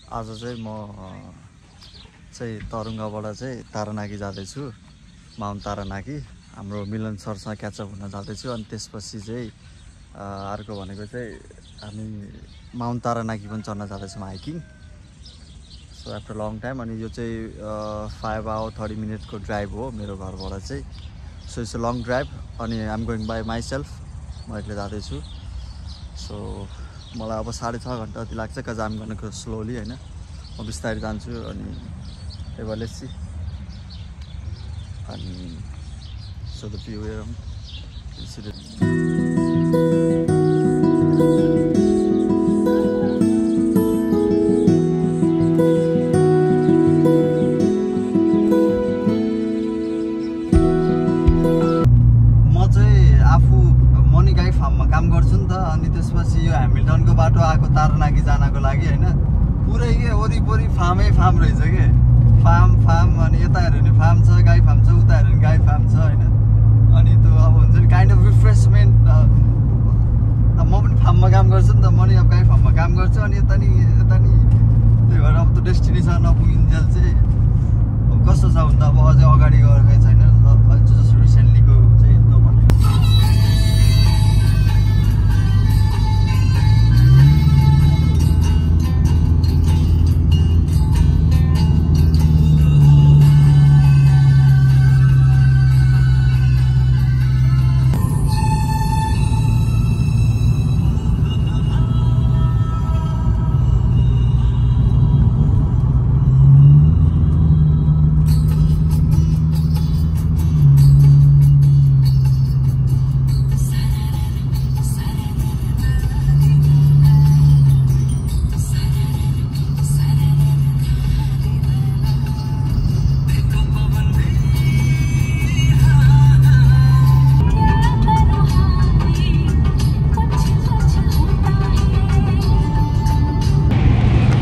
आज चाहिँ म चाहिँ तरुङ्गाबाट चाहिँ तारानाकी जाँदैछु, माउन्ट तारानाकी। हाम्रो मिलन सरसँग क्याचअप हुन जाँदैछु। अनि त्यसपछि चाहिँ अर्को भनेको चाहिँ हामी माउन्ट तारानाकी पनि चढ्न जाँदैछौँ hiking. So after long time. अनि यो चाहिँ 5 आवर 30 मिनटको ड्राइभ हो मेरो घरबाट चाहिँ। So it's a long drive. अनि आइएम गोइङ बाई माइसेल्फ, म एक्लै जाँदैछु। सो मलाई अब 6.5 घन्टा जति लाग्छ, कज आइएम गोइङ स्लोली होइन, म बिस्तारै जान्छु। अनि एभरेस्टी अनि सो द भ्यू हेरौँ। काम गर्छु नि त। अनि त्यसपछि यो ह्यामिल्टनको बाटो आएको तारानाकी जानको लागि होइन। पुरै के वरिपरि फार्मै फार्म रहेछ के, फार्म। अनि यता हेऱ्यो भने फार्म छ, गाई फार्म छ, उता हेऱ्यो भने गाई फार्म छ होइन। अनि त्यो अब हुन्छ नि काइन्ड अफ रिफ्रेसमेन्ट। म पनि फार्ममा काम गर्छु नि त, म नि अब गाई फार्ममा काम गर्छु। अनि यता नि त्यही भएर अब त्यो डेस्टिनेसन नपुगिन्जेल चाहिँ अब कस्तो छ भने त अब अझै अगाडि गएकै छैन। जस्ट रिसेन्टलीको चाहिँ त्यो भने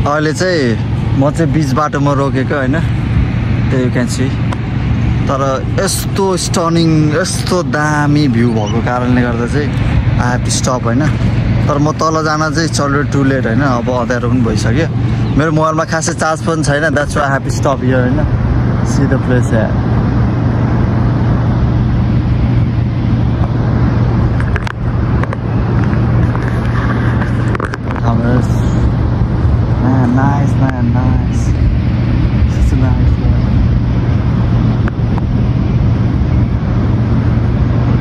अहिले चाहिँ म चाहिँ बिच बाटोमा रोकेको होइन, त्यही क्यान सी। तर यस्तो स्टनिङ, यस्तो दामी भ्यू भएको कारणले गर्दा चाहिँ आई हेभ टु स्टप होइन। तर म तल जान चाहिँ इट्स अलरेडी टु लेट होइन, अब अँध्यारो पनि भइसक्यो। मेरो मोबाइलमा खासै चार्ज पनि छैन, that's why I have to stop here होइन। सी द प्लेस या nice man, nice. Such a nice man.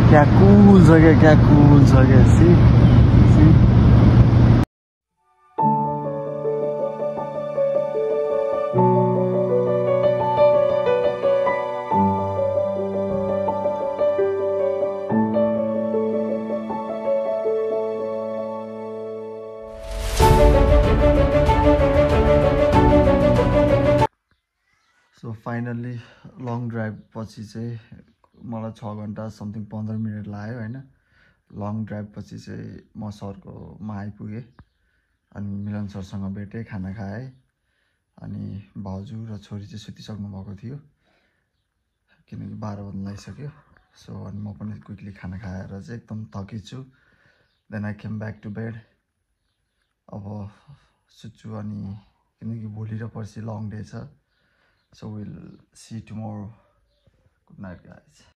क्या cool जगह, see? So finally long drive पछि चाहिँ मलाई 6 घन्टा समथिङ 15 मिनट लाग्यो होइन। लङ ड्राइभ पछि चाहिँ म सरकोमा आइपुगेँ। अनि मिलन सरसँग भेटेँ, खाना खाएँ। अनि भाउजू र छोरी चाहिँ सुतिसक्नु भएको थियो किनकि 12 बज्न लागिसक्यो। सो अनि म पनि क्विकली खाना खाएर चाहिँ एकदम थकित छु। Then I came back to bed. अब सुत्छु अनि किनकि भोलि र पर्सि लङ डे छ। So we'll see you tomorrow. Good night, guys.